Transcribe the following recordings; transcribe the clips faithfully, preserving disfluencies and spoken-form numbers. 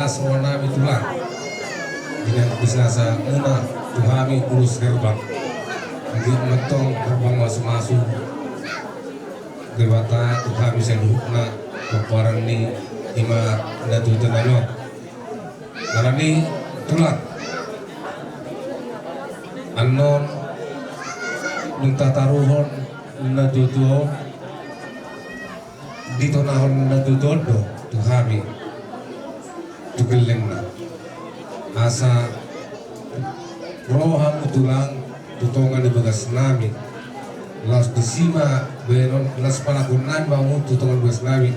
Las roha nami tulang. Di na bisa sa muna tu hami ulos herbang. Di mantong herbang masu-masu Debata tu hami saluhutna pomparan ni ima na tutu nami on. Alani tulang. Annon dung tataruhon na tutu on. Ditonahon na tutu on do tu hami tu gellengna. Asa ro hamu tulang tu tonga ni bagas nami. Laos disi ma baenon, laos pangakuon nami ma hamu tu tonga ni bagas nami.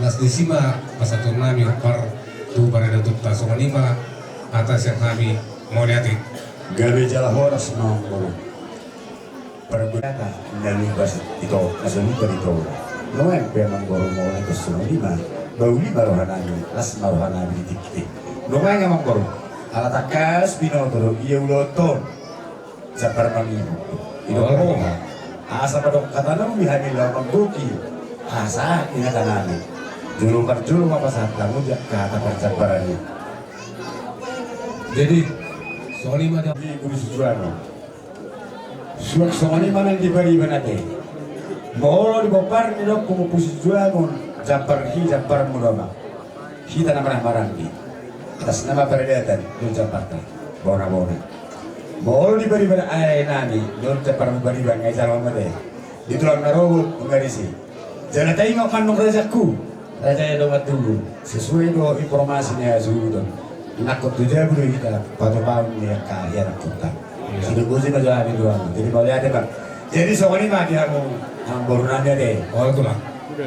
Laos disi ma pasahaton nami hombar tu paradatonta. Songon i ma hata sian hami, mauliate. Gabe jala horas ma hamu. Pargulata na lupa ito, na so lupa ito. Nuaeng pe amang boru mauliate songon i ma, mauli ma roha nami, las ma roha nami di tingki. Nuaeng amang boru, ala tangkas binoto do ia ulaonta on. Jambar mangido. Ido roha. Asa padok hata nami hami laho mamboki. Asa ingatanami. Jolo parjolo ma pasahat hamu jala hata parjambaran i. Jadi songon i ma di guru sujuanon. Suang songon i ma nang di pariban ate. Molo di pomparan ni dohot Ompu Sijuangon, jambar hi jambarmu do ma. Hita na marhaha-maranggi. Atas nama paradatan do jambarta. Bona-bona. Molo di pariban ae nami do jambarmu pariban ngai jalo mate. Di tulang na robot nunga disi. Jala taingot ma annon rajaku. Raja i do mandugu sesuai do informasi ni hasuhuton. Nangkok tu jabu do hita patupaon ni angka ianakhonta. Sidok bosi ma jo hami tu hamu. Jadi mauliate ma. Jadi songon i ma di hamu amang boru nami ate.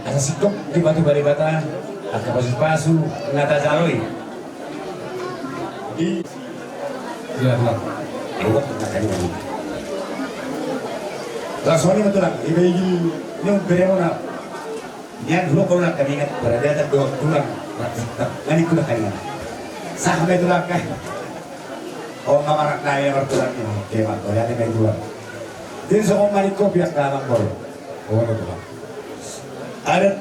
Asa singkop dipatupa Debata angka pasu-pasu na tajalo i. Di Iya tulang. Laos songon i ma tulang. Iba igi ni umberemona. Nian hulok kau nak kaningat paradatan dohot tulang. Nani kuda kaningat. Sah ma i tulang kan. O mamarak nai martulang ni. Oke ma, o lihat ma i tulang. Jadi songon ma ningku piak na amang boru. O na tulang. Adat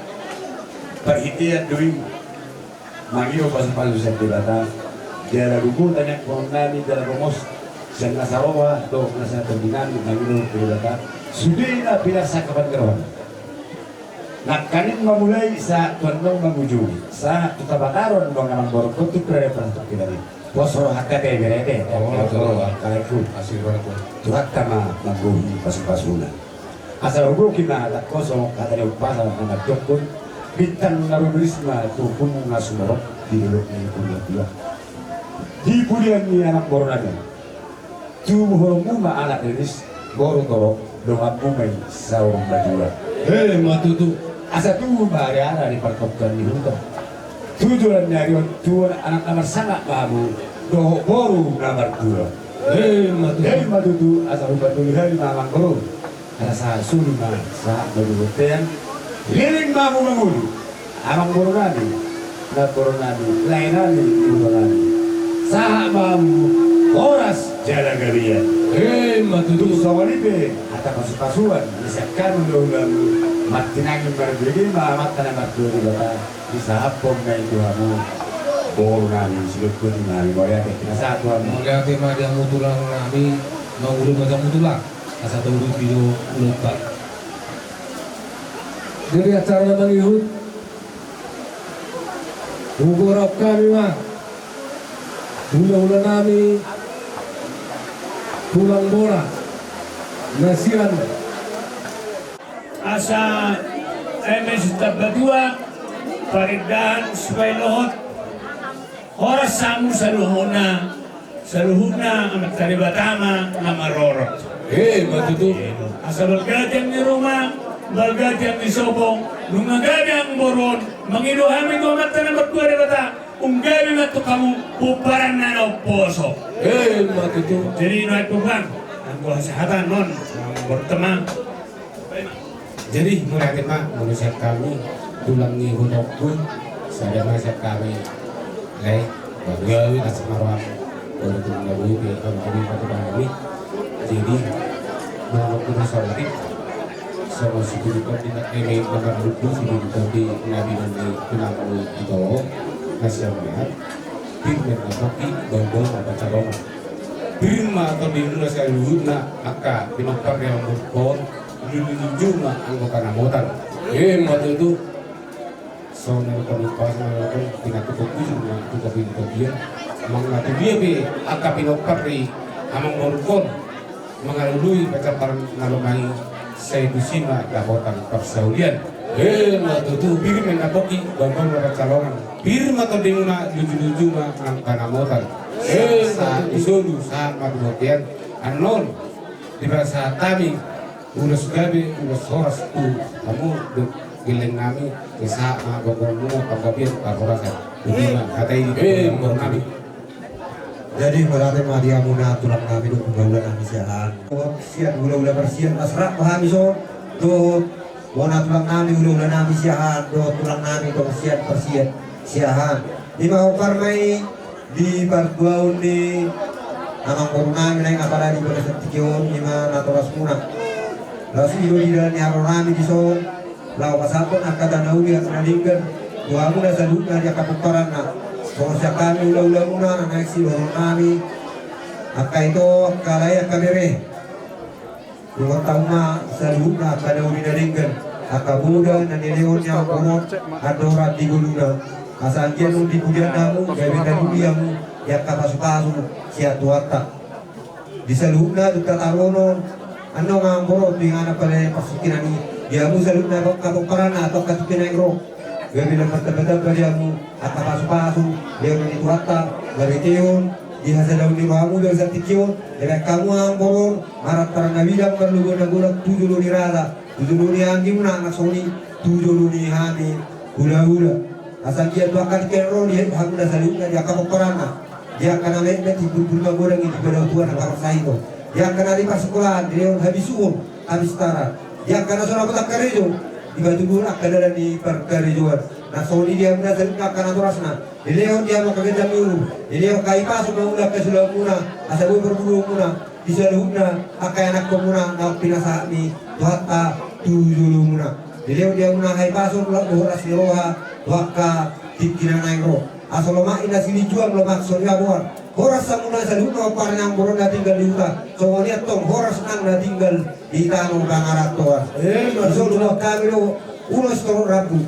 parhitean do i. Mangido pasu-pasu sian Debata. Jala gogo tangiangkon nami jala gomos sian na saroha dohot na satonggi nami mangido tu Debata. Sude na pinarsangapan ni roha. Nangkaning mamulai sahat tu annon mangujungi sahat tu tapataron do amang boru tu pira-pira satu pira ni. Pos rohanta pe berete. Pos rohanta pe. Tuhanta ma manggohi pasu-pasuna. Asa huboki ma hatangkon songon hata ni umpasa na mandok, bintang na rumiris ma tu ombun na sumorop di dolok ni Purbatua. Di pudian ni amang boru nami. Tubuhonmu ma anak riris, boru torop, donganmu ma i saur matua. He ma tutu. Asa tubu ma ari-ari di partongkian ni huta. Tu joloan ni ari on tubuan anak na marsangap ma hamu dohot boru na martua. He ma tutu. He ma tutu, asa hupatuduhon ma amang boru. Asa suli ma sahat ma di bontean. Leleng ma hamu mangolu. Amang boru nami, namboru nami, lae nami, iboto nami. Sahat ma hamu horas jala gabe. He ma tutu. Songon i pe hata pasu-pasuan ni sian hami ulaon martinangi marbege ma amanta na martua Debata. Disahaphon ma i tu hamu boru nami, sidok boti ma hami mauliate. Pinasahat tu hamu. Mauliate ma di hamu tulang nami, mangolu ma di hamu tulang. Asa tauduti do ulaonta. Jadi acara na mangihut, hugorahon hami ma hula-hula nami tulang bona na sian. Asa eme sitamba dua parindahan supaya lohot. Horas hamu saluhutna, saluhutna amanta Debata ma na marorot. He ma tutu. Asa balga tiang ni ruma, balga tiang ni sopo, nunga gabe amang boru on, mangido hami tu amanta na martua Debata. Unggabe ma tu hamu pomparan na naung poso. He ma tutu. Jadi nuaeng pe bang, anggo hasahatan non, amang boru tema. Jadi mauliate ma molo sian hami tulang ni ibotongku, sada ma sian hami lae. Gabe asa marwang. Molo tulang na boi pe hami patupa hami. Jadi molo kuda saotik sama si kuda di nak eme na marlubu si kuda di nabi nami tulang ni ito. Kasian banget. Pir ma na pongki, baun-baun na pansalongan. Pir ma tondimuna saluhutna angka pinompar ni amangborungkon, lujuluju ma anggo panamotan. Ima tutu. Songon na panumpasan na laho pinatupa bujur ma tu topi-topian. Manang na tu dia pe angka pinompar ni amangborungkon mangalului pansamotan na lomo i, sai tusi ma dapotan parsaulian. Ima tutu. Pir ma na pongki, baun-baun na pansalongan. Pir ma tondimuna, lujuluju ma anggo panamotan. Ima tutu. Sahat di solu, sahat ma tu bontean. Annon dipasahat hami ulos gabe, ulos horas tu hamu dohot gelleng nami. Sahat ma goarmuna panggabean parhorasan. Ima tutu. Hata i di goar nami. Jadi mauliate ma di hamuna tulang nami dohot hulahula nami Siahaan. Sian hulahula Parsian, las rap ma hami son dohot bona tulang nami, hulahula nami Siahaan dohot tulang nami tong sian Parsian, Siahaan. Ima hombar ma i di partuaon ni amangboru nami naeng apala di bagasan tingki on, ima natorasmuna. Laos i do di dalan ni haroro nami dison, laho pasahathon angka tano uli, angka na denggan tu hamuna saluhutna di angka pomparanna. Songon sian hami hulahulamuna na naeng sidohonon nami, angka ito, angka lae, angka bere. Dohot hamu ma saluhutna angka na uli na denggan, angka poda na nilehon ni amangboru on andorang di ngoluna. Asa anggiat nunga dipuji hamu gabe taruli hamu di angka pasupasu sian Tuhanta. Di saluhutna tu tataronon, annon amangboru, tu inganan pala parsingkiran i, di hamu saluhutna angka pomparanna tu angka tingki na naeng ro. Gabe lam martambatamba di hamu angka pasupasu, lehon ni Tuhanta, marhitehon di hasadaon ni rohamu di bagasan tingki on. Dibahen hamu amangboru on marharantaran na bidang, marlobi na godang tu jolo ni raja, tu jolo ni anggimuna, na songon i tu jolo ni hami hulahula. Asa anggiat tu angka tingki na naeng ro, di hamuna saluhutna di angka pomparanna, di angka na metmet dipulpul magodang i, dipadaothon angka parsahiton, di angka na di parsikolaan dilehon habisuhon, hapistaran, di angka na so dapotan karejo dipatuduhon angka dalan ni parkarejoan. Na songon i di hamuna saluhutna angka natorasna, dilehon di hamu angka ganjang ni umur, dilehon hahipason mangula angka siulaonmuna, asa boi parburuonmuna di saluhutna angka ianakkonmuna naung pinasahat ni Tuhanta tu jolomuna. Dilehon di hamuna hahipason, lam dohot las ni roha tu angka tingki na naeng ro. Asa lomak i na silinjuang, lomak so niaboan. Horas hamuna saluhutna pomparan ni amangboru on na tinggal di huta, songon i antong horas nang na tinggal di tano pangarantoan. Ima tutu. Dison huboan hami do ulos torop rambu.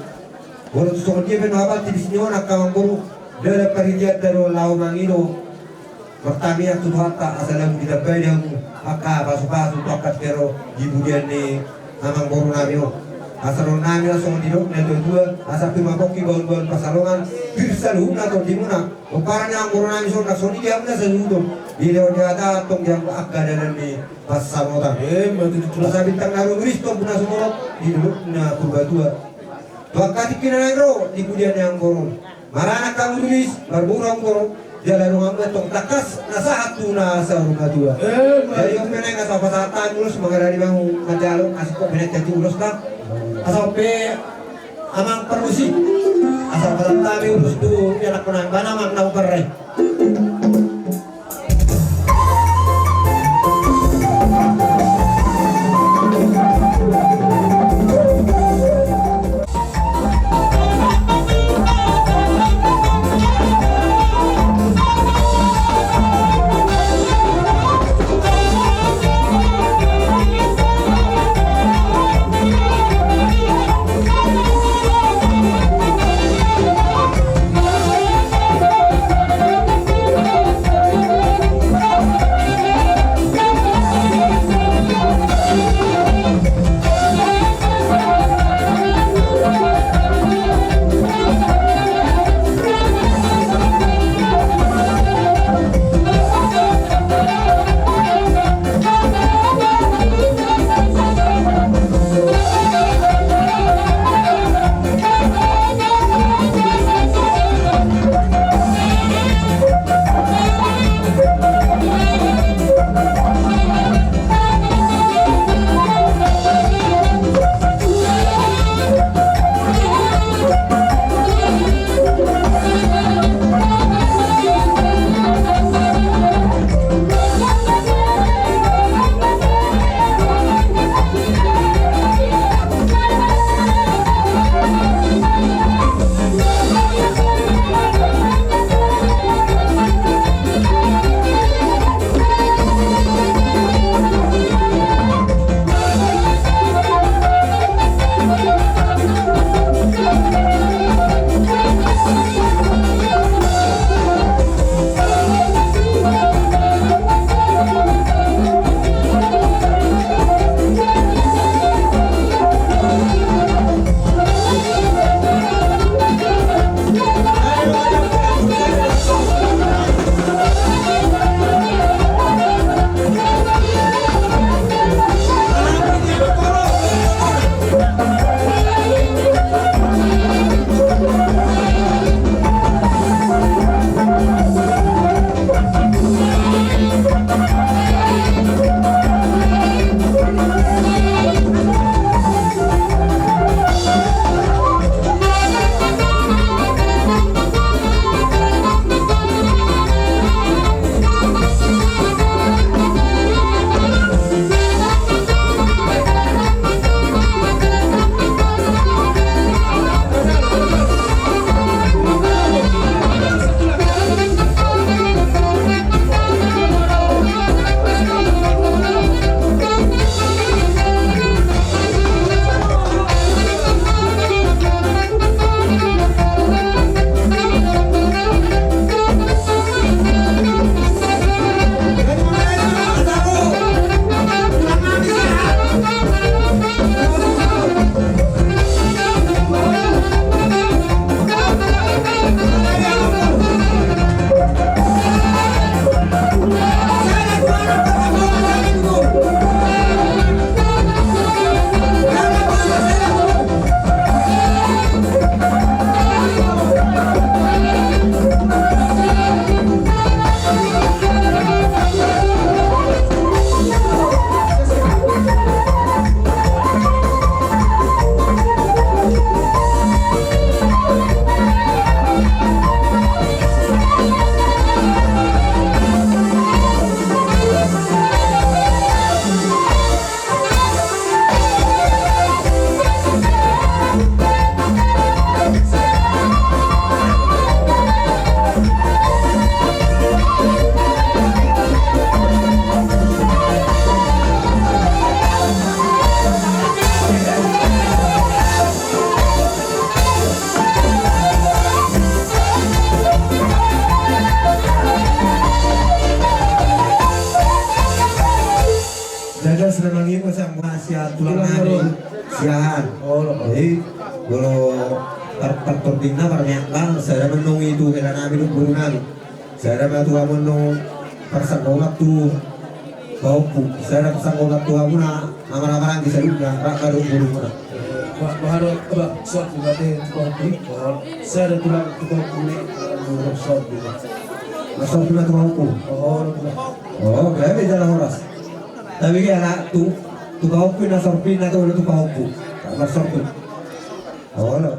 Molo tung songon dia pe na hapal tipis ni on angka amangboru, ndada parhiteanta do laho mangido martangiang tu Tuhanta asa lam ditambai di hamu angka pasupasu tu angka tingki na naeng ro di pudian ni amangboru nami on. Asa dohonon nami na songon didok ni natuatua, asa pir ma pongki, baunbaun pansalongan, pir saluhutna tondimuna, pomparan ni amangboru nami on, na songon i di hamuna saluhut on, dilehon Debata antong di hamu angka dalan ni pansamotan. Ima tutu. Asa bintang na rumiris tu ombun na sumorop di dolok na Purbatua. Tu angka tingki na naeng ro di pudian ni amangboru on, maranak hamu tulis, marboru hamu boru, jala adong hamu antong tangkas na sahat tu na saur matua. Ima tutu. Jadi on pe naeng asa pasahat hami ulos, mangarani ma hamu manjalo, asa on pe naeng jadi ulos na. Asa on pe amang parmusik, asa pasahat hami ulos tu ianakkon nami, bahen amang na uparre. Memang i ma sian tulang nami Siahaan. Jadi molo par-, partordingna, parmeakna, sada ma annon i tu hela nami dohot boru nami. Sada ma tu hamu annon parsanggoman tu pahompu. Sada parsanggoman tu hamu na amang-amang anggi saluhutna, rap ma dohot borumuna. Bah, bah, bah, sortu mate tu pahompu i. Sada tulang tu pahompu i. Sortu. Sortu ma tu pahompu. Oh, gabe jala horas. Tapi dia anak tu, tu pahompu na sorpin na tu, tu pahompu. Marsorpin. Olo.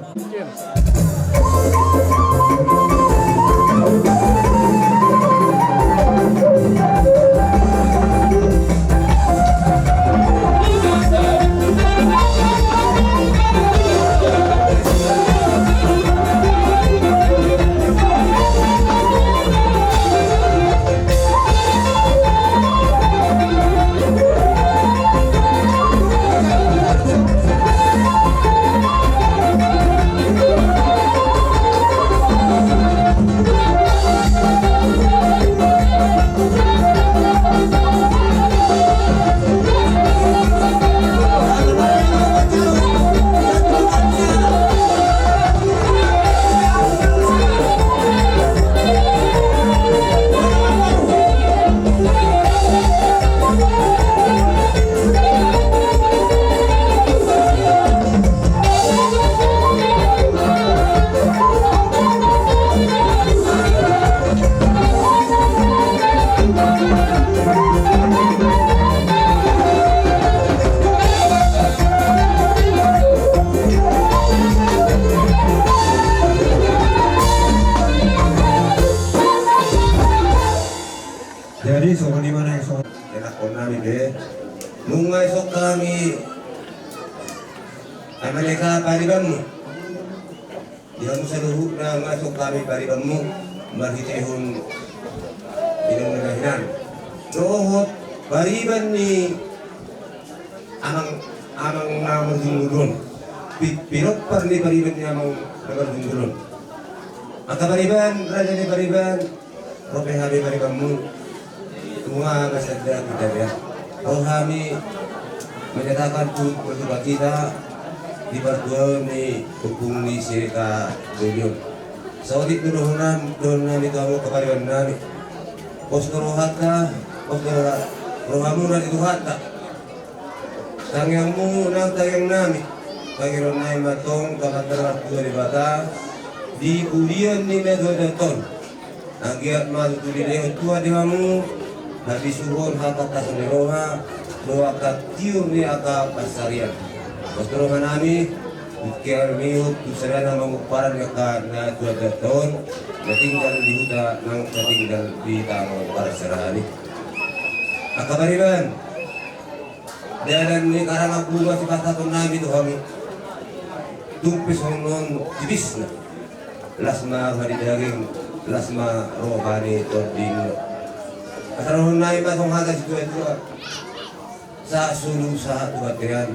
Jadi songon i ma na, songon i ma na, enak on nami be. Nunga dison hami, ai maneka paribanmu. Di hamu saluhutna nunga dison hami paribanmu, marhitehon inang na hinan. Dohot pariban ni amang, amang na marjunjung on. Pi-, pinompar ni pariban ni amang na marjunjung on. Angka pariban, raja ni pariban, ro pe hami paribanmu. Nunga masa da kita ya. Ro hami menyatakan tu, tu kita di partuaon ni Ompung ni Siregar on. Saotik do dohonon, dohonon nami tu hamu angka pariban nami. Pos do rohanta, pos do roha-, rohamuna di Tuhanta. Tangiangmu nang tangiang nami. Tangiang nami ma antong tu Amanta na martua Debata, di pudian ni na tuatua on. Anggiat ma tutu dilehon Tuhan di hamu habisuhon, hapantason ni roha, dohot angka tiur ni angka pansarian. Pos do roha nami, tu angka na mangumparhon angka na tuatua on, na tinggal di huta nang na tinggal di tano parserahan i. Angka pariban, dalan ni harangan bunga sipasahaton nami tu hamu. Tung pe songon on tipisna. Las ma roha ni daging, las ma roha ni tondimuna. Pasahathon nami ma songon hata situatua. Sahat solu, sahat tu bontean.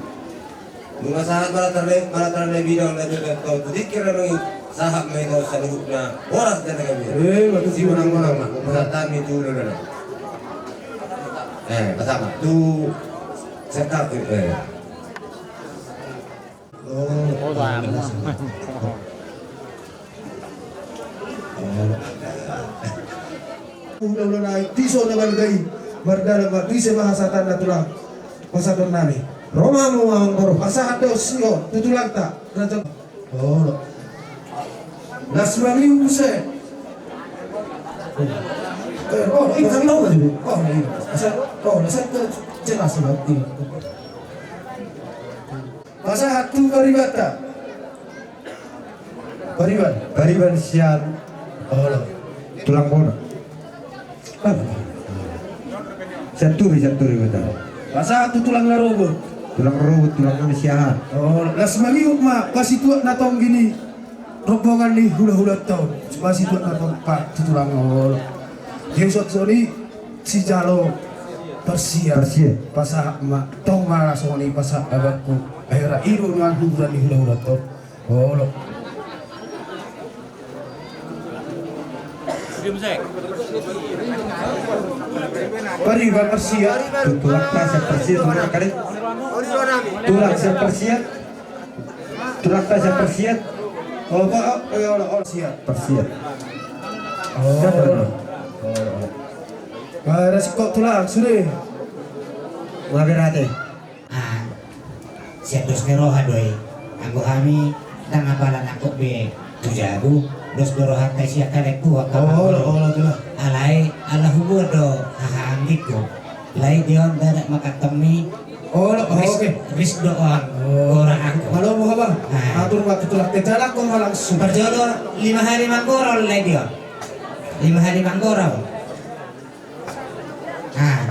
Nunga sahat marata na, marata na bidang na tuatua on, tu tingki na mangihut, sahat ma hita on saluhutna horas jala gabe. Eh, betul. Simonang-monang ma. Pasahat hami tu lelana. Eh, pasahat ma tu sekak, eh. Oh, hulahula nai, dison na balga i, mardalan ma, disi ma hasahatanna tulang. Pasahaton nami. Ro ma hamu amangboru, pasahat do sihon tu tulangta. Raja. Oh. Las ma muse. Eh, oh, ini kan tahu kan? Oh, ini. Asa, oh, asa jelas ma. Pasahat tu paribanta. Pariban. Pariban sian. Olo. Tulang bona. Sianturi, Sianturi, betul. Pasahat tu tulang na robot. Tulang robot, tulang nami Siahaan. Olo. Las mangihut ma pasituak na tonggi ni rombongan ni hulahulanta on. Pasituak na tonggi, pa, tu tulang, olo. Jadi songon i. Sijalo parsian. Parsian. Pasahat ma, tong ma songon i pasahat abangku. Akhirna i do nuaeng huburan ni hulahulanta on. Olo. Pariban parsiat. Tulang parsiat, parsiat, tulang kali. Tulang siap parsiat. Tulang parsiat, parsiat. Oh, Pak, oh, oh, oh, oh, siap. Parsiat. Oh. Siap, Pak. Oh, oh. Nah, resiko tulang, sudah. Maaf ya, Rate. Ah, sian dos ni roha do i. Anggo hami ndang apala nangkok be tu jabu, dos do rohanta sian kalengku angka. Oh, mangolu. Olo, olo, olo. Alai ala hubuan do hahaanggingku. Alai di on ndada mangkatong ni. Olo, olo, ris, oke. Ris do on. Oh. Gora aku. Malo mo haba. Ah. Atur ma tu tulang, kejalan ko ma langsung. Parjolo lima hali manggora on, alai di on. Lima hali manggora on. Ah.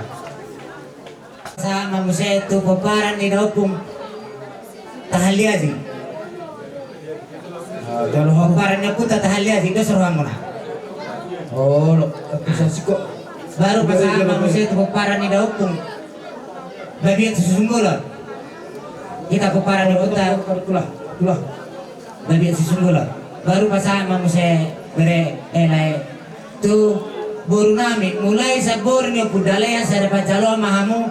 Pasahat ma muse tu pomparan ni daompung Tahaliaji. Ah, jalo hamu. Pomparan ni ompunta Tahaliaji, dos rohamuna. Oh, lo, aku sasiko. Baru pasahat ma muse tu pomparan ni daompung Babiat Sisunggulon. Hita pomparan ni ompunta. Tulang, tulang. Babiat Sisunggulon. Baru pasahat ma muse bere, eh, lae. Tu boru nami, mulai sian boru ni Ompu Dalean, sada panjaloan ma hamu,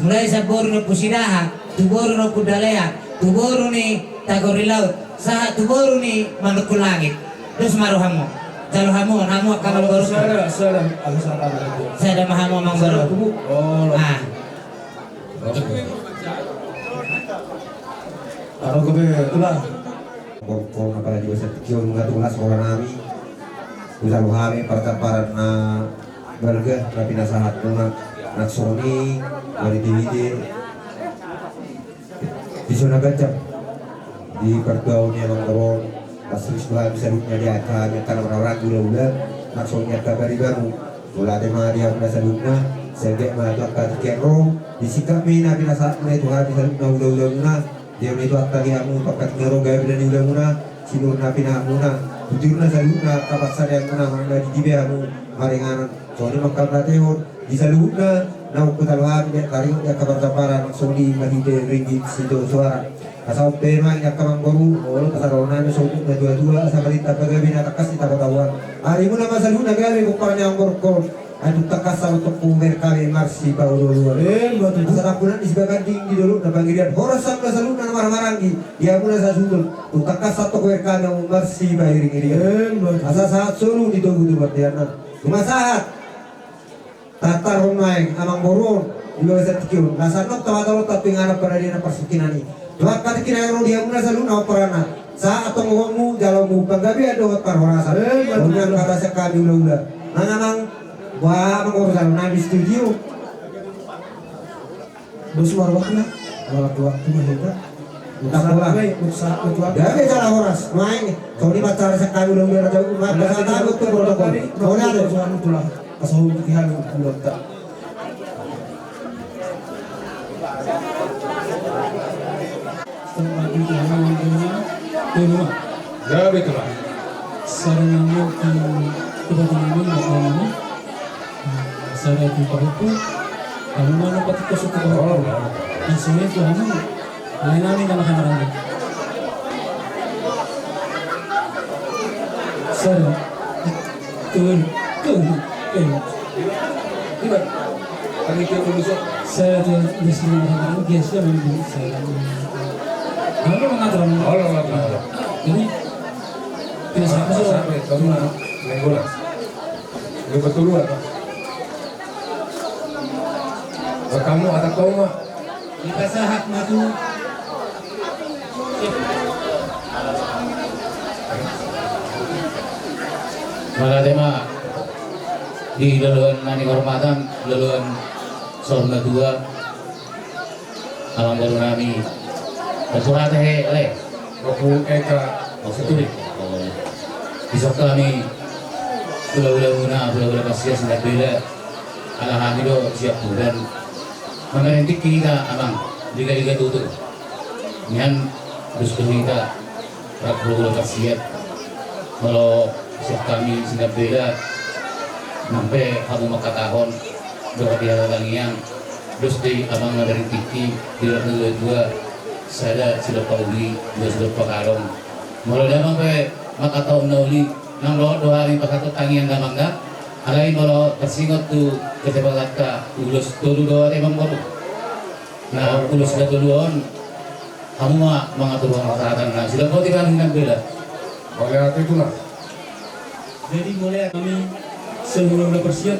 mulai sian boru ni Ompu Sidaha, tu boru ni Ompu Dalean, tu boru ni Tagor ni Laut, sahat tu boru ni Manungkun Langit. Dos ma rohamu, jalo hamu, hamu angka amangboru. Sada, sada, sada ma hamu amangboru. Sada kubu. Oh. Ah. Aro gabe tulang. Borngkol na pala di basa tingki on, nga tulang, songon nami. Hujalo hami partamparan na balga na pinasahatmuna, na songon i marhitehite pisona ganjang di partuaon ni amangboru on. Pas ris do hami saluhutna, diajar hami angka na marhahamaranggi ulaula, na songon i angka paribanmuna. Mauliate ma di hamuna saluhutna, sai anggiat ma tu angka tingki na ro, disingkap ma i na pinasahatmuna i tu hami saluhutna ulaula muna. Dia ma i tu angka di hamu, tu angka tingki na ro, gabe na niula muna, sinur na pinahan muna, tu tiur na saluhutna angka pansarian muna, manang na di dia be hamu maringanan. Songon i ma angka na teuhon di saluhutna, naung hujalo hami, taringot di angka partamparan, songon i marhite ringgit sitio suara. Asa on pe ma i angka amangboru, olo, pasahaton nami saluhut na tuatua, asa marhite pagabe na tangkas di taon on. Arimuna ma saluhutna gabe pomparan ni amangboru on. Ai tung tangkas saluhut tu hubereng hami marsipaolooloan. Emma tutu. Asa tampunan ni sibaganding di dolok na pangirian. Horas ma saluhutna na marhahamaranggi di hamuna sasuhut. Tung tangkas sahat tu hubereng hami marsipahiringhiringan. Emma tutu. Asa sahat solu di togu tu bonteanna. Nunga sahat. Tatarhon ma i amangboru on, di bagasan tingki on. Nasa nong tamatolot tu inganan paradian na parsingkinan i. Tu angka tingki na ro di hamuna saluhutna pomparanna. Sahat antong gogonmu, jaloonmu panggabean dohot parhorasan. Eh, betul. Songon i angka hata sian hami ulaula. Nang amang, boha amangboru, jalo nami studio. Bos marwakna, waktu-waktu ma hita. Udah bola. Baik, udah waktu-waktu. Gabe jala horas, main. Songon i ma acara sian hami ulaula, raja, ma, pasahat hami tu protokol. Songon i ate. Tulang. Asa hubungi hami ulaula. Setengah tujuh malam, di rumah. Gabe, Tulang. Sada nang tu tempat ini, mau kemana? Sada tu pahompu. Hamu ma na patik kosong tu pahompu. Oh, ya. Langsung itu, hamu. Lain nami nama sama lagi. Sada. Tulang, tulang, tulang. Ima. Panitia pengusul. Saya tu di sini orang biasa, saya. Kamu mengatur. Halo, halo, halo. Jadi, biasa apa sih? Sampai kamu main bola. Lu betul apa? Kamu ada kau mah? Dipasahat ma tu. Mauliate ma di loloan na nihormatan, loloan saur matua, amangboru nami. Ompu hata he, ale. Ompu Eka Situri. Dison hami hulahulamuna, hulahula parsiat Sindang Bela. Ala hami do siap bulan. Mamereng tingki hita, amang, liga-liga tutu. Nian dos tu hita, rap hulahula parsiat. Molo siap hami Sindang Bela, nang pe hamu mangkatahon dohot di hata tangiang. Dos do i amang mamereng tingki, di rap na dua-dua, sada sidompak uli, dua sidompak adong. Molo damang pe mangkatahon na uli, Nang dohot do hami pasahathon tangiang damang da. Alai molo tarsingot tu kecepatanta ulos tolu do ate amangboru. Na ulos na tolu on hamu ma mangaturhon pasahaton na sidok boti kami nang bela. Mauliate tulang. Jadi mauliate hami selalu na parsiap.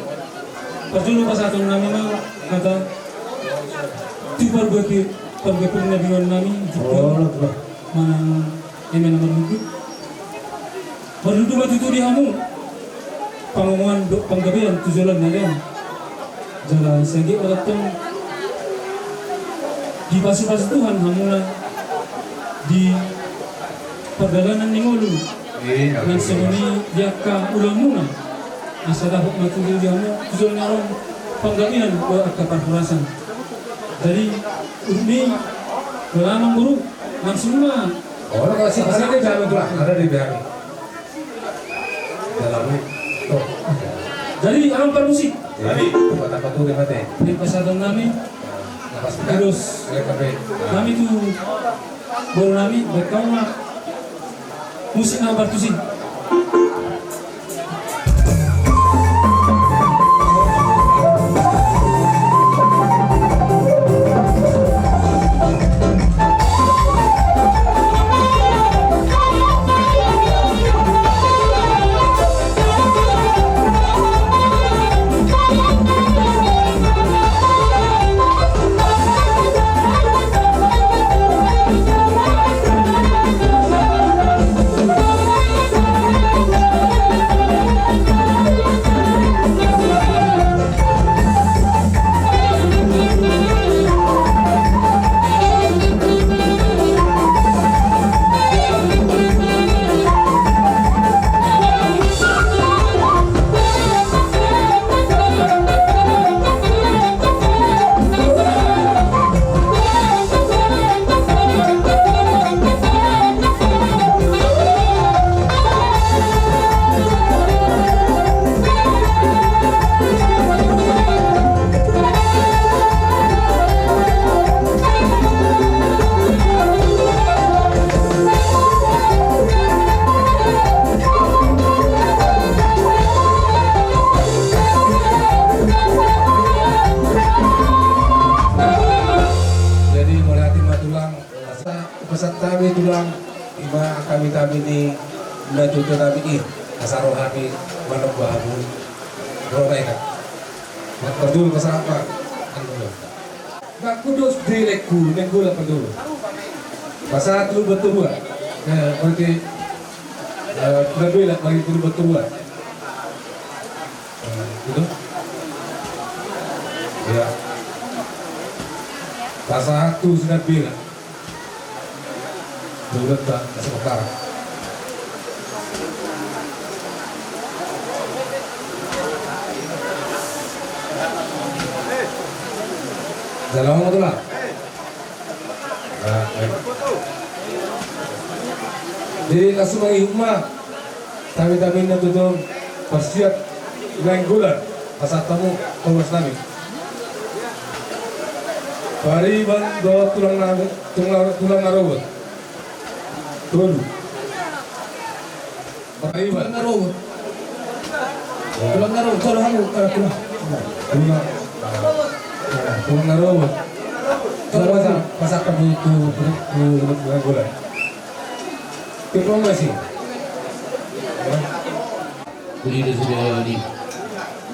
Parjolo pasahaton nami ma hata tu parbuati parbuati na binuan nami. Manang eme na marlundu. Marlundu ma tutu di hamu pangomoan dohot panggabean tu joloan na lean. Jala sangkit ma tong dipasupasu Tuhan hamuna di pardalanan ni ngolu. Nang songon i di angka ulaonmuna. Asa dapot ma tutu di hamu tu joloan na ro panggabean dohot angka parhorasan. Jadi, umi, amangboru, langsung ma. Olo, kalau sih, ada di dalam tulang, ada di dalam. Dalam. Tuh. Jadi, alam parmusik. Jadi, tempat apa tuh, di mate? Di pasahaton nami. Terus, nami tu boru nami, berkau ma. Musik na partusi. Jadi, mauliate ma tulang. Pasahat hami tulang, ima hami hami ni natuatua nami i, asa ro hami manomba hamu. Ro nai kan. Na parjolo pasahat ma. Anu. Nangku dos di lekku, nenggu la parjolo. Pasahat tu Baturua. Berarti, eh, lebih lah, bagi tu Baturua. Eh, gitu. Ya. Pasahat tu Sinambela. Dua ta, kasih perkara. Dalam apa tu lah? Nah, eh. Jadi, langsung mengihum mah. Hami hami na tutu parsiap Nainggolan, pasahat hamu tolus nami. Pariban dohot tulang nami, tulang, tulang na robot. Tolu. Pariban. Tulang na robot. Tulang na robot, tolu hamu, eh, tulang. Tulang. Tulang na robot. Tolu hamu. Pasahat hamu tu, tu, tu Nainggolan. Diplomasi. Uli do sude uli.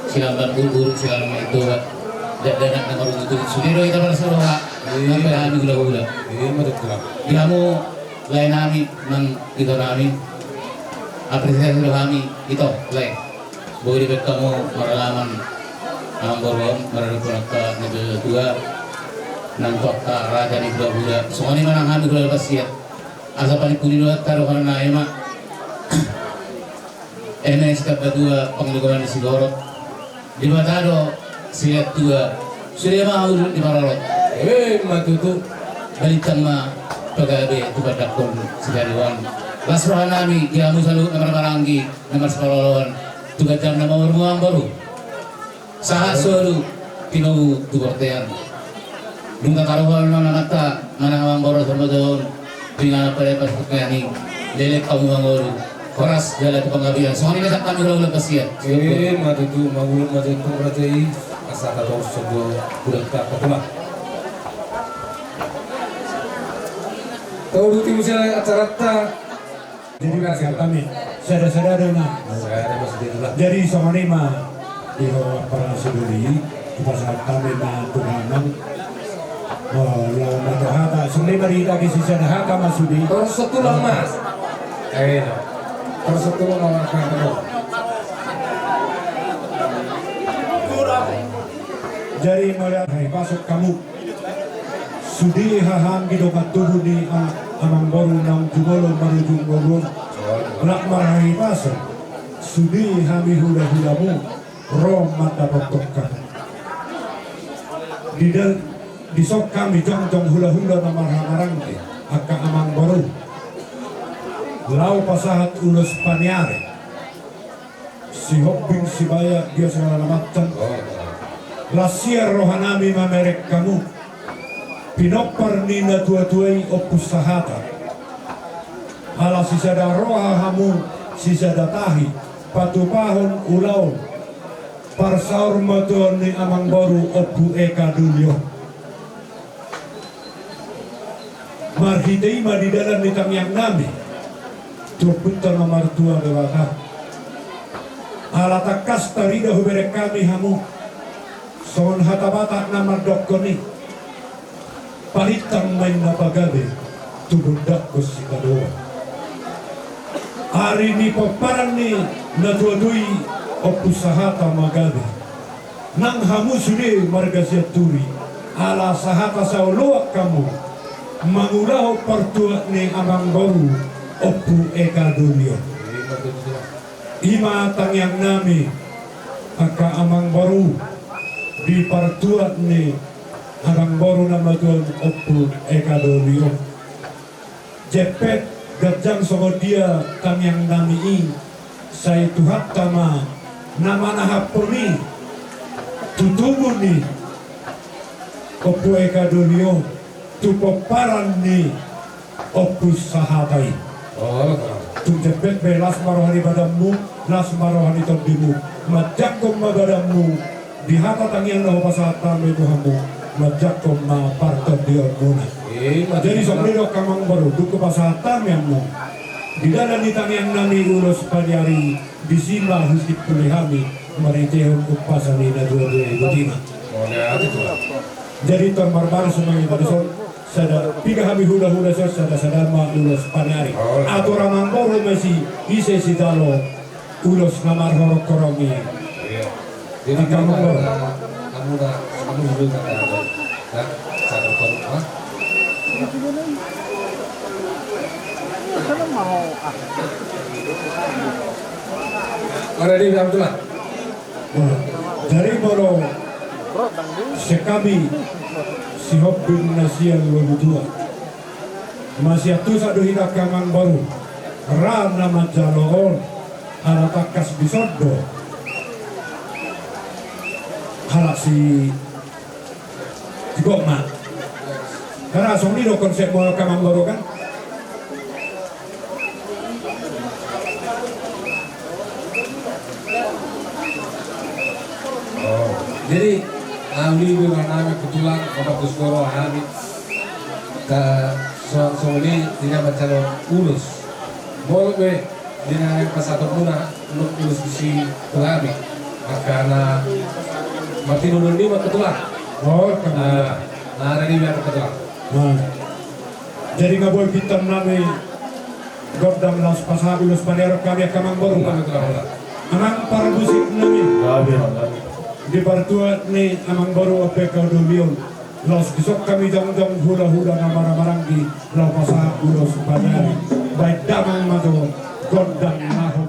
Silamban bulbul, silamban itu, Pak. Dakdanak na marungutungut sude do hita marsiroha. Iya. Sampai hami hulahula. Iya, betul. Di hamu lae nami nang ito nami. Apresiasi do hami ito lae. Boi dibaen hamu maralaman. Amangboru on, maradaponon angka na tua. Nang tu angka raja ni hulahula. Songon i ma nang hami hulahula parsiap. Asa panimpuli do hata rohana na ema. Eme sitambatua panguligoman ni sigorot. Debata do silean tua. Sude ma ulu ni parorot. Eme ma tutu. Balintang ma pagabe tu pandangkon sidaliwan. Las roha nami di hamu saluhut na marhahamaranggi na marsipaolooloan. Tu ganjang na maurung amangboru. Sahat solu tinomu tu bortean. Dung tataruhon na mata manang amangboru sambatoon. Pingan pare pas tukani lelek hamu mangolu. Horas jala tu panggabean. Songon i ma sian hami, ulaon na pasahat. Ima tutu, mangulon ma jala tu raja i, asa tatorus songon dia hudok ta, Katulang. Tauduti muse acaranta. Jadi, pasahat hami. Sada-sada do na. Sada ma sude, Tulang. Jadi, songon i ma. Di ho parasi doli, hupasahat hami ma tu damang. O, laho ma tu hata, songon i ma di hita, asa sada hata ma sude. Torus tu Tulang ma. Ena. Torus tu Tulang ma. Jadi, mauliate, hai, pasuk hamu. Sude haha anggi dongan tubu ni a-, amangboru naung jumolo marujung ngolu on. Lak marhahipason. Sude hami hula-hulamu ro mandapothon hamu. Di dal-, dison hami jongjong hula-hula na marhahamaranggi, angka amangboru, laho pasahat ulos paniari. Sihombing, Sibayak, dia segala macam. Las sian rohanami mamereng hamu, pinompar ni natua-tua i Ompu Sahata. Ala sisada roha hamu, sisada tahi, patupahon ulaon parsaurmatuaon ni amangboru Ompu Eka Doli on. Marhite i ma di dalan ni tangiangnami tu Ompunta na martua Debata. Ala tangkas tarida hubereng hami hamu, songon hata Batak na mandokkon i, parintang ma inna pagabe, tu bondakkon sitadoan. Ari ni pomparan ni natua-tua i Ompu Sahata ma gabe. Nang hamu sude marga Sianturi, ala sahata saoloan hamu mangulahon partuat ni amangboru Ompu Eka Doli on. Ima tangiangnami, angka amangboru, di partuat ni amangboru na martua on Ompu Eka Doli on. Jempek ganjang songon dia tangiangnami i, sai Tuhanta ma na manahaphon i tu tubu ni Ompu Eka Doli on, tu pomparan ni Ompu Sahata i. Tung jempek be, las ma roha ni badanmu, las ma roha ni tondimu, manjangkon ma badanmu, di hata tangiang na hupasahat hami tu hamu, manjangkon ma partondionmuna. Jadi songon i do angka amangboru, dung hupasahat hami hamu di dalan ni tangiangnami ulos paniari, disi ma husimpuli hami marhitehon umpasa ni natua-tua i, botima. Jadi tor marbaris ma hami dison, sada piga hami hula-hula dison, sada-sada ma ulos paniari. Atur amangboru ma disi, ise sijalo ulos na marhorong-horong i. Jadi angka amangboru, hamu na, hamu dulu na, na, na, satu ton, ha? Mana dia bilang tu lah? Nah, jadi molo sian hami, sihombing na sian Lobi Tua, masiantusan do hita angka amangboru, ra na manjalo on. Ala tangkas dison do halak si, si Gokma. Karena songon i do konsep molo angka amangboru kan. Jadi, ah, uli be manami kebetulan obat kus goro hami. Songon i, tinggal manjalo ulos. Molo be di na pasahatonmuna, ulos disi tu hami. Makana martinodol ni ma kebetulan. Oh, na, na ada di biar kebetulan. Jadi nga boi pintangnami gondang laos pasahat ulos paniari hami angka amangboru. Amang parmusiknami. Di partuat ni amangboru Ompu Eka Doli on. Laos dison hami jongjong hula-hula na marhahamaranggi laho pasahat ulos paniari. Baen damang ma jo gondang na hon.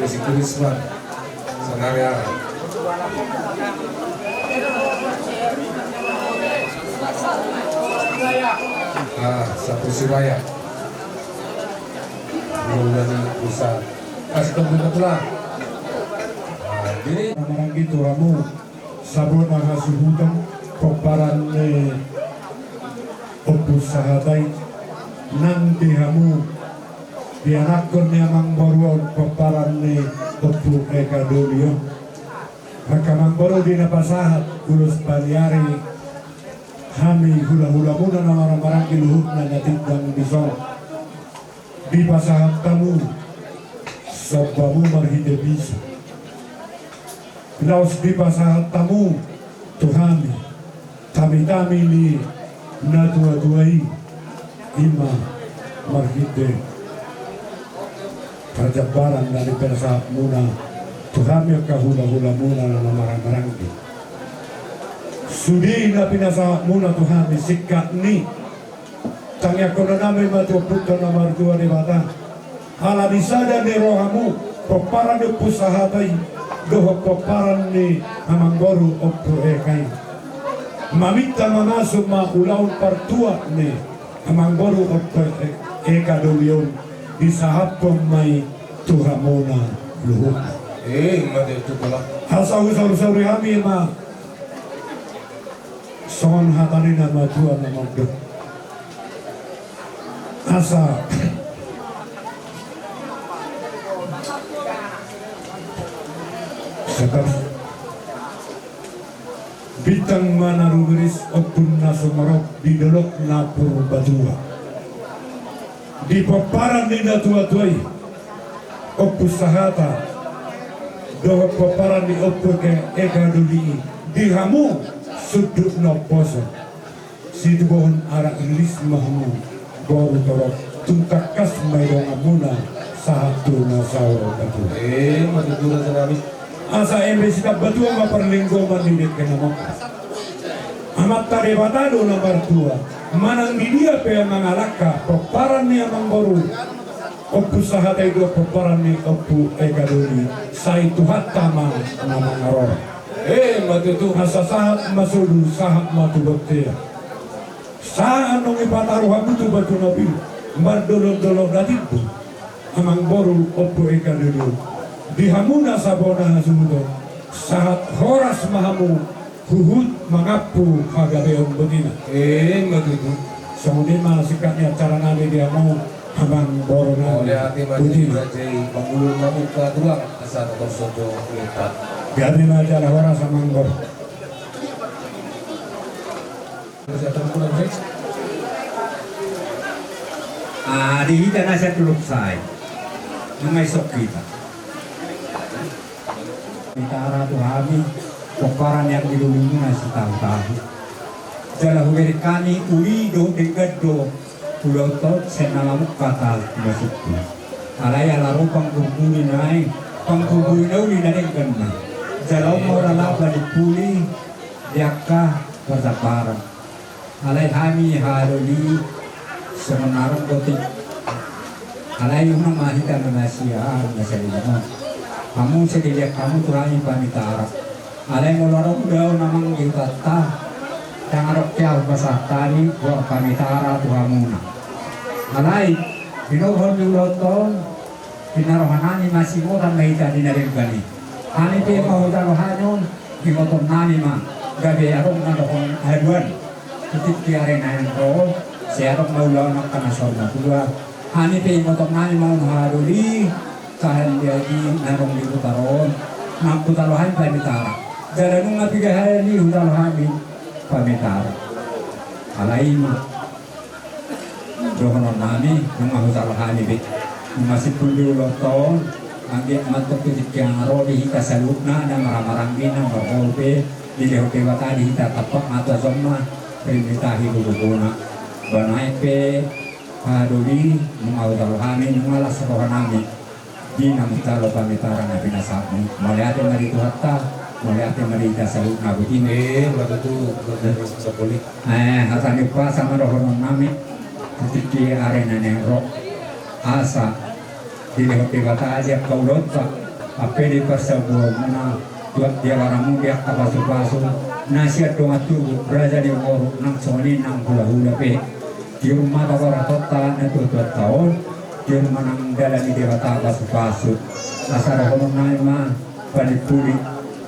Resi Kurisman, Sangare Ara. Ah, Sapu Sibaya. Ulang-ulang ni pusat. Kasih tepuk tangan. Ah, jadi. Maranggi tu hamu. Sabona hasuhuton pomparan ni Ompu Sahatai nang di hamu di anakkon ni amangboru on pomparan ni Ompu Eka Doli on. Angka amangboru di na pasahat ulos paliari hami hulahulamuna na marhahamaranggi luhutna na tinggal di son. Dipasahat hamu sombamu marhite bisa. Laos dipasahat hamu tu hami tamitami ni natuatua i, ima marhite parjambaran na dipinasahatmuna tu hami angka hulahulamuna na marhahamaranggi. Sude na pinasahatmuna tu hami singkat ni tangiangkononnami ma tu Ompunta na martua Debata. Ala ni sada ni rohamu pomparan ni Ompu Sahatai dohot pomparan ni amangboru Ompu Eka i. Maminta mamasu ma ulaon partua ni amangboru Ompu E-, Eka Doli on disahaphon ma i tu hamuna luhutna. Eh, ima tutu. Asa husaursauri hami ma. Songon hata ni na matua na mandok. Asa. Sedap. Bintang ma na rumiris ombun na sumorop di dolok na Purbatua. Di pomparan ni natuatua i, Ompu Sahata, dohot pomparan ni Ompu Eka, Eka Doli i, di hamu sundut na umposo. Situbohon arak lilis ma hamu, boru torop, tung tangkas ma i donganmuna, sahat tu na saur matua. Eh, ima tutu raja nami. Asa eme sitambatua ma parlinggoman ni dengke na mangkok. Amanta Debata do na martua, manang di dia pe mangalangka, pomparan ni amangboru Ompu Sahata i dohot pomparan ni Ompu Eka Doli, sai Tuhanta ma na mangarora. Eh, ima tutu. Asa sahat ma solu, sahat ma tu bontean. Sahat nunga dipataru hamu tu batu na pilu, mardolondolong na timbo. Amangboru Ompu Eka Doli on, di hamuna sabona hasuhuton, sahat horas ma hamu huhut mangampu hagabeon botima. Eh, ima tutu. Songon i ma singkat ni acara nami di hamu amangboru nami. Mauliate ma di raja i, pangulun mamungka tulang, asa torus sojo kita. Gabe ma jala horas amangboru. Ah, di hita na sian dolok sai. Nunga isok hita. Pamitara tu hami, pomparan ni anggi dolimuna sitahu-tahu. Jala hubereng hami uli dohot denggan do ulaonta on sian na mamungka tahu masuk tu. Alai ala ro panggurburi nai, panggurburi na uli na denggan ma. Jala on ma ulaon na pudi puli, di angka parjambaran. Alai hami haha doli songon na ro botik. Alai unang ma hita na na sian na saleleng on. Hamu saleleng hamu tu hami pamitara. Alai molo adong do na manggil banta, ndang adong pe ahu pasahat hami, boha pamitara tu hamuna. Alai, binuhon ni ulaonta on, Di na roha nami ma singotan ma hita di na denggan i. Hami pe ma hujalo hami on, ingoton nami ma, gabe adong na dohon haduan. Tu tingki ari na naeng ro, sai adong ma ulaon angka na saur matua. Hami pe ingoton nami ma on haha doli, tahan di aji na adong di huta on, nang hujalo hami pamitara. Jala nunga piga hali hujalo hami pamitara. Alai ma. Dohonon nami, nunga hujalo hami be. Nunga simpul do ulaonta on, anggiat ma antong tu tingki na ro di hita saluhutna, na marhahamaranggi na marboru pe, dilehon Debata di hita tampak mata jomma, ringgit tahi lubukuna. Ba na aek pe, haha doli, nunga hujalo hami, nunga las roha nami. Di na manjalo pamitara na pinasahatmu. Mauliate ma di Tuhanta, Mauliate ma di hita saluhutna, Abu Timo. Eh, mauliate tu, mauliate tu, mauliate tu. Eh, hata ni umpasa ma dohonon nami, di tingki ari na naeng ro. Asa dilehon Debata di angka ulaonta, ampe di parsabuamuna, tu angka di abaramuna di angka pasupasu, na sian dongan tubu, raja ni boru, nang songon i nang hulahula pe. Tiur ma paborhatonta na tuatuanta on, tiur ma nang dalan ni Debata pasupasu. Asa dohonon nami ma, panimpuli,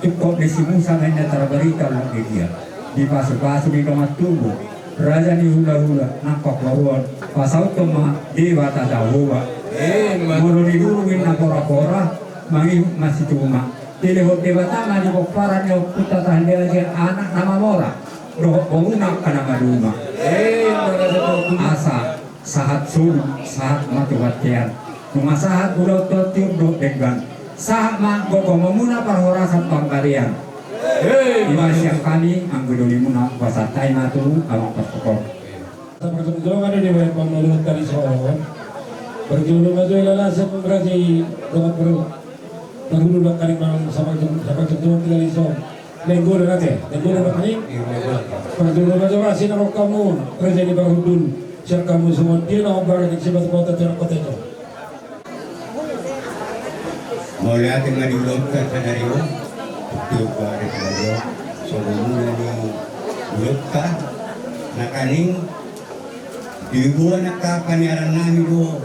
tung didok si Musa ma inna tarbarita ulang di dia. Dipasupasu di dongan tubu, raja ni hulahula, nang pamoruon, pasauthon ma Debata Jahowa. Eh, ma- Molo di duru inna porapora, mangihut ma situma. Dilehon Debata ma di pomparan ni ompunta Tahan Liaja anak na mamora, dohot boruna angka na maduma. Eh, ma- Asa sahat solu, sahat ma tu bontean. Nunga sahat ulaonta on tiur dohot denggan. Sahat ma gogo mamuna parhorasan panggabean. Hei, ima sian hami, anggo dolimuna, hupasahat hami ma tu amang partokohon. Saparjongjongan i dibahen pangoluan tadi songon. Parjolo ma jo ilalasan raja i dongan parhulu. Parhulu nangkaning manang saparjong, saparjongjongan tadi songon. Nainggolan ate, nainggolan nangkaning. Parjolo ma jo asi na mangkamu, raja ni parhundul. Sian hamu songon dia na hombar di sibat kota tu anak kota i. Mauliate ma di ulaonta sadari on. Tupa di sadari on. Songon mula ni ulaonta nangkaning diboan angka paniaran nami do.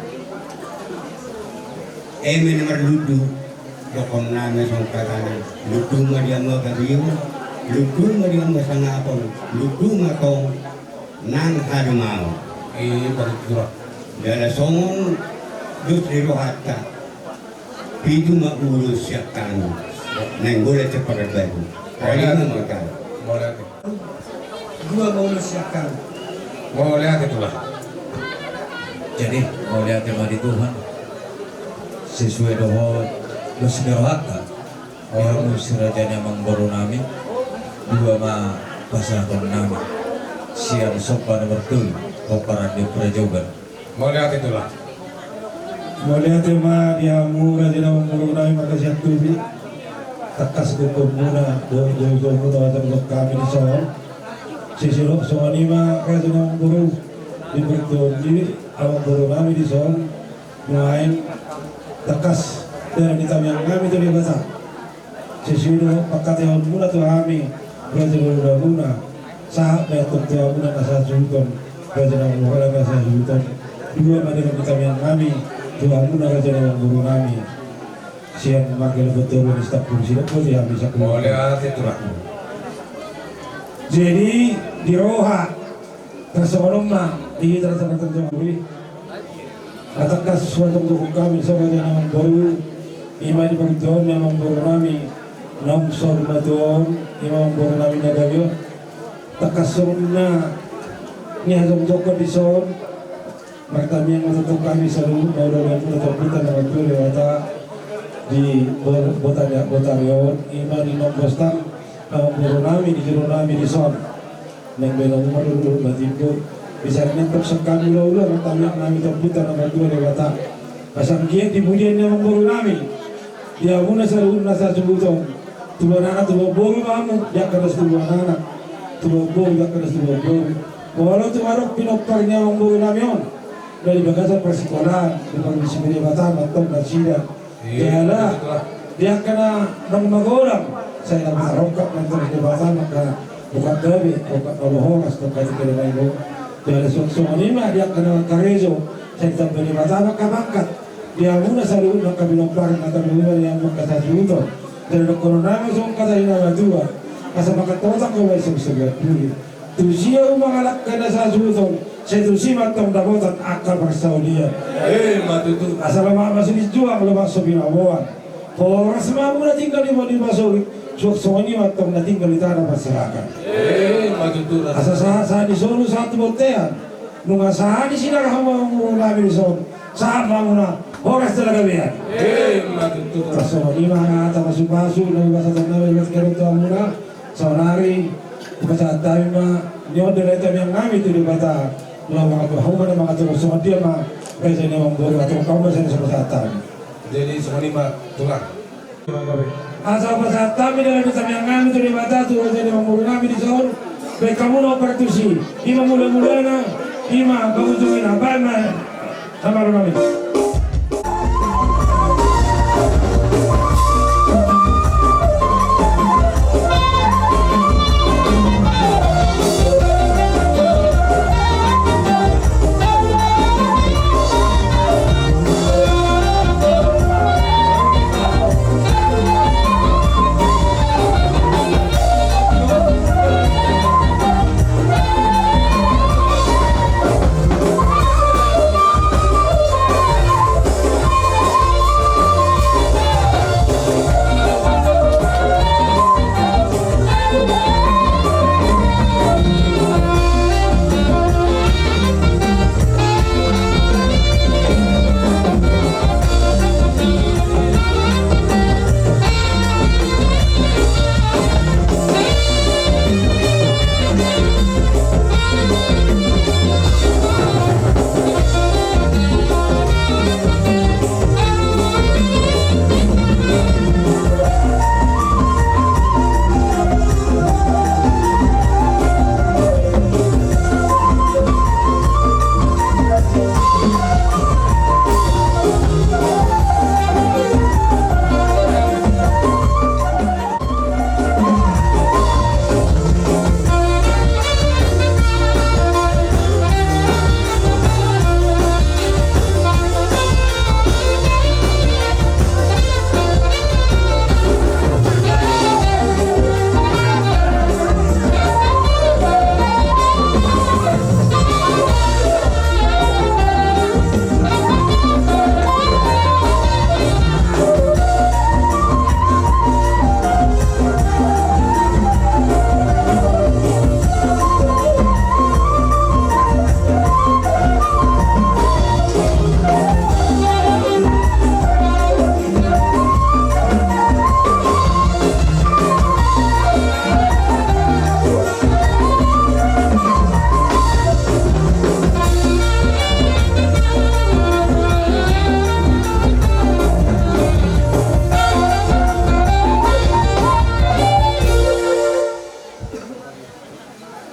Eme na marlundu dohonon nami songon hata ni, lundu ma di hamu angka biu, lundu ma di hamu sangapon, lundu ma tong nang hadumaon. Eh, baru kurang. Jala songon dos ni rohanta, pitu ma ulos sian hami. Nainggolan sian pagarbahu. Mauliate. Dua ma ulos sian hami. Mauliate, Tulang. Jadi, mauliate ma di Tuhan. Sesuai dohot dos ni rohanta. Di hamu si raja ni amangboru nami, dua ma pasahaton nami. Sian somba nomor tolu, pomparan ni Prajogan. Mauliate, Tulang. Mauliate ma di hamu raja ni amangboru nami marga Sianturi. Tangkas gokhonmuna dohot joujoumuna tu acara hami dison. Sisiro songon i ma raja ni amangboru, di partuon ni amangboru nami dison. Nuaeng tangkas dalan ni tamiang nami tu Debata. Sesuai dohot pangkataionmuna tu hami, raja ni hulahula. Sahat ma i antong tu hamuna na sahasuhuton, raja ni hulahula na sahasuhuton. Dua ma dalan ni tamiang nami tu hamuna raja ni hulahula nami. Sian marga Lambantoru ni Sitampul, sidok boti hami sampulu. Mauliate, Tulang. Jadi di roha tarsongon on ma di hita na saparjongjongan i. Na tangkas huhatongkon hami songon raja ni amangboru, ima di partuon ni amangboru nami naung saur matua on, ima amangboru nami na gabe on. Tangkas songon na nihatongkon dison, martamiang ma tongtong hami saluhut na ulaon muna tu Ompunta na martua Debata di bo-, botari, botari on, ima di nombosan amangboru nami di juru nami dison. Naeng baen hamu ma dohot batimbo. Bisa nentop sekali ulaula martamiang nami tu Ompunta na martua Debata. Asa anggiat di pudian ni amangboru nami, di hamuna saluhutna sahasuhuton. Tubuan anak tubuan boru ma hamu, di angka na so tubuan anak, tubuan boru di angka na so tubuan boru. Molo tung adong pinompar ni amangboru nami on na di bagasan parsikolaan, di parbisi ni Debata ma antong nasida. Jala di angka na naung magodang, sai na marongkap ma antong Debata ma angka bukan gabe, bukan na horas, bukan gabe na ibo. Jala songon i ma di angka na mangkarejo, sai ditamba Debata ma angka pangkat. Di hamuna saluhut angka pinompar na tarlumobi di hamu angka sahasuhuton. Jala dohonon nami songon hata ni na matua, asa mangkatotang ma i songon sabulan duri. Tusi ahu mangalangka na sahasuhuton, sai tusi ma antong dapotan angka parsaulian. Ima tutu. Asa lomak ma so binjuang, lomak so binaboan. Horas ma hamu na tinggal di bona ni pasogit, suang songon i ma antong na tinggal di tano parserahan. Ima tutu. Asa sahat-sahat ni solu sahat tu bontean. Nunga sahat ni sinur hamu amangboru nami dison, sahat ma hamuna horas jala gabean. Ima tutu. Tarsongon i ma hata pasu-pasu na hupasahat nami, hupasahat nami tu hamuna. Saonari hupasahat hami ma ni on dalan ni tamiang nami tu Debata. Laho mangatur, hamu ma na mangatur, songon dia ma raja ni amangboru, atur hamu ma sian na hupasahat hami. Jadi songon i ma, Tulang. Asa pasahat hami dalan ni tamiang nami tu Debata tu raja ni amangboru nami dison. Baen hamu na partusi, ima mula-mulana, ima pangujungina, baen ma na malo nami.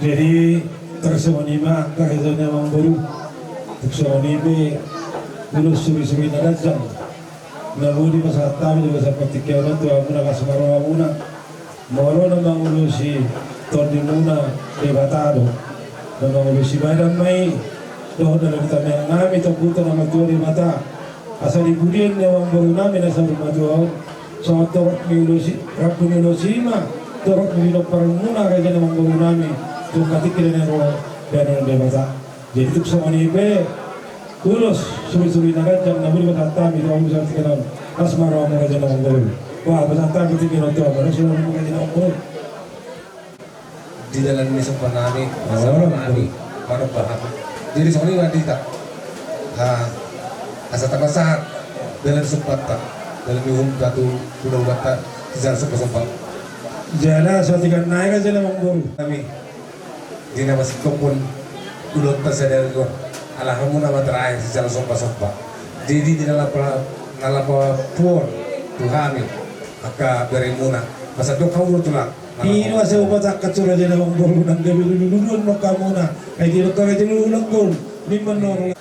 Jadi, tarsongon i ma angka raja ni amangboru. Tarsongon i pe ulos suri-suri na ganjang na boi dipasahat hami di bagasan partingkian on tu hamuna, las ma rohamuna. Molo na mangulosi tondimuna Debata do. Na mangulosi badan ma i dohot dalan ni tamiang nami, Ompunta na martua Debata. Asa di pudian ni amangboru nami na saur matua on, songon torop ni ulos i, rambu ni ulos i ma torop ni pinomparmuna raja ni amangboru nami tu angka tingki na naeng ro baenon Debata. Jadi tung songon i pe ulos suri-suri na ganjang na boi dipasahat hami tu hamu sahat tingki on. Las ma rohamu raja ni amangboru. Bah, pasahat hami tingki on tu hamu, las ma rohamu raja ni amangboru. Di dalan ni somba nami, asa nami manomba hami. Jadi songon i ma di hita, asa tapasahat dalan ni sombanta, dalan ni uhumta tu hulahulanta sijalo sombasomba. Jala sahat tingki on nai raja ni amangboru. Nami di na masingkophon ulaonta sadari on, ala hamuna ma terakhir sijalo sombasomba. Jadi di na lapo, na lapo puon tu hami angka beremuna, asa dok hamu do tulang. I do asa hupatangkas tu raja ni amangboru nang gabe lulululuan ma hamuna. Ai didok raja ni amangboru, nimma noro.